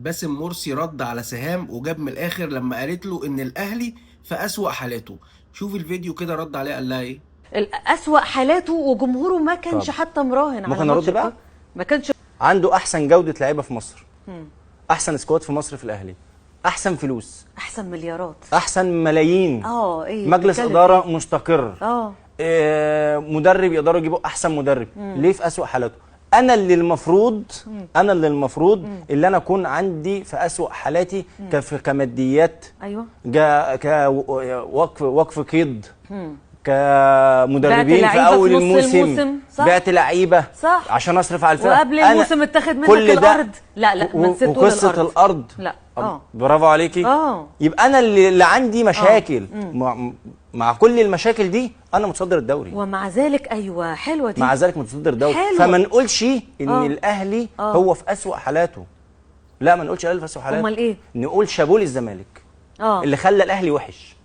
باسم مرسي رد على سهام وجاب من الاخر لما قالت له ان الاهلي في اسوأ حالاته. شوف الفيديو كده، رد عليه قال لها ايه؟ اسوأ حالاته وجمهوره ما كانش طب. حتى مراهن على ممكن ماتش أرد بقى؟ القمة. ما كانش. عنده احسن جوده لعيبة في مصر، احسن squad في مصر في الاهلي، احسن فلوس، احسن مليارات، احسن ملايين، ايه مجلس بتتكلم ادارة إيه؟ مستقر، مدرب يقدروا يجيبوا احسن مدرب. ليه في اسوأ حالاته؟ انا اللي المفروض، انا اللي المفروض اللي انا اكون عندي في اسوأ حالاتي كماديات، كوقف وقف قيد، كمدربين بعت في لعيبة اول في نص الموسم، الموسم، صح؟ بعت لعيبة صح. عشان اصرف على الفرقة. وقبل أنا الموسم اتاخد منك كل ده الارض. لا لا، ما نسيت تقول وقصة الارض. الارض. لا. برافو عليكي. يبقى انا اللي عندي مشاكل مع كل المشاكل دي انا متصدر الدوري. ومع ذلك ايوه حلوة دي، مع ذلك متصدر الدوري. حلوة. فما نقولش ان الاهلي هو في اسوأ حالاته. لا، ما نقولش الاهلي في اسوأ حالاته. أمال إيه؟ نقول شابوه للزمالك اللي خلى الاهلي وحش.